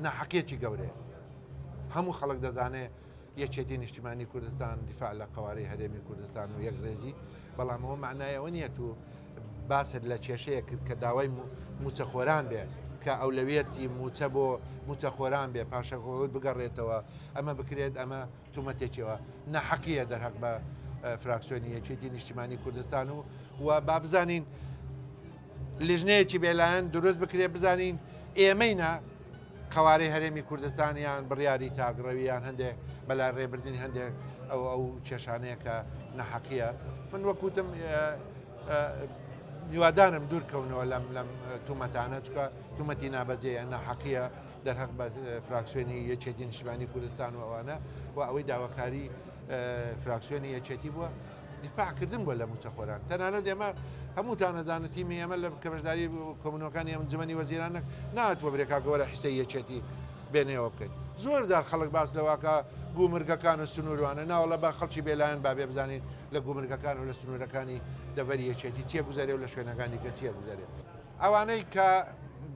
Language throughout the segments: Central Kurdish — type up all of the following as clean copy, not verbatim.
ناحەقیەکی گەورەیە. هەموو خەڵک دەزانێ یەکێتی نیشتیمانی کوردستان دیفاع لە قەوارەی هەرێمی کوردستان و یەکڕێزی، بەڵام ئەوە مەعنای ئەوە نییە تو باست لە کێشەیەک کرد کە داوای مووچەخۆران بێ کە ئەولەویەتی مووچە بۆ مووچەخۆران بێ پاشەکەوت بگەڕێتەوە ئەمە بکرێت ئەمە تومەتێکیەوە ناحەقیە دەرهەق بە فراکسیۆنی یەکێتی نیشتیمانی کوردستان و و با بزانین لیژنەیەکی بێلایەن دروست بکرێ بزانین ئێمەی نا قەوارەی هەرێمی کوردستان یان بڕیاری تاکڕەوی یان هەندێک بەلا ڕێبردنی هەندێک ئەو ئەو کێشانەیە کە نەحەقیە من وەکوتم هیوادارم دوور کەونەوە لەم لەم تومەتانە چکە تومەتی نابەجێیە ناحەقیە دەرهەق بە فراکسیۆنی یەکێتی نیشتمانی کوردستان و ئەوانە و ئەوەی داواکاری فراکسیۆنی یەکێتی بووە دیفاع کردن بووە لە مووچەخۆران تەنانەت ئێمە هەمووتان ئەزانن تیمی ئێمە لە کە بەشداری کۆبوونەوەکانی ئەنجومەنی وەزیران نەهاتووە برێ کاکە وەرە حیسەی یەکێتی بێنەوە بکەین زۆر جار خەڵک باس لەواکە گومرگەکان و سنووروانە ناوەڵە با خەڵکی بێلایەن با بێ بزانین لە گومرگەکان و لە سنوورەکانی دەڤەری یەکێتی چیە گوزەرێ و لە شوێنەکانی کە چیە گوزەرێ ئەوانەی کە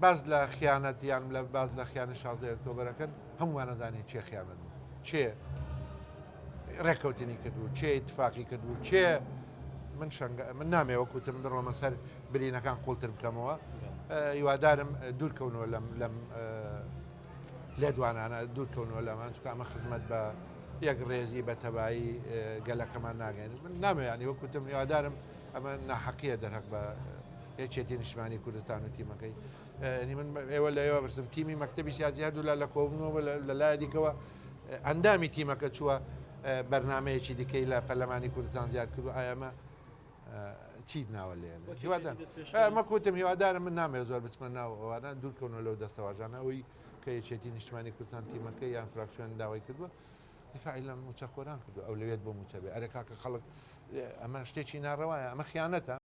باس لە خیانەت یان لە باس لە خیانەت 16 ئۆکتۆبەرەکەن هەمووان ئەزانین چێ خیانەت بوو چێ ڕێککەوتنی کرد و چێ اتفاقی کرد و چێ من شەنگ من نامێ وەکوتم بڕۆمە سەر برینەکان قوڵتر بکەمەوە هیوادارم دوورکەونەوە لەم لەم لێدوانانە دوورکەونەوە لەمان چکە ئەمە خزمەت بە یەک ڕێزی بە تەبایی گەلەکەمان ناگەێن من نامێ ینی وەکوتم هیوادارم ئەمە ناحەقیە دەرهەق بە یەکێتی نیشتمانی کوردستان و تیمەکەی ینی من ئێوە لە ئێوە برسم تیمی مەکتتەبی سیاسی هەردوولا لە کۆبوونەوە لە لای دیکەوە ئەندامی تیمەکە چووە بەرنمەیەکی دیکەی لە پەرلەمانی کوردستان زیاد کرد و ئایەمە چیت ناوە لێ مەکوتم هیوادارم من نامێ زۆر بچمە ناو ئەوانە دوورکەونەوە لەو دەستەواژانە ئەوەی کە یەکێتی نیشتمانی کوردستان تیمەکە یان فراکسیۆن داوای کردووە دیفاعی لە موچەخۆران کردو ئەولەویەت بۆ موچە بێ ئەرێ کاکە خەڵک ئەمە شتێکی ناڕەوایە ئەمە خیانەتە.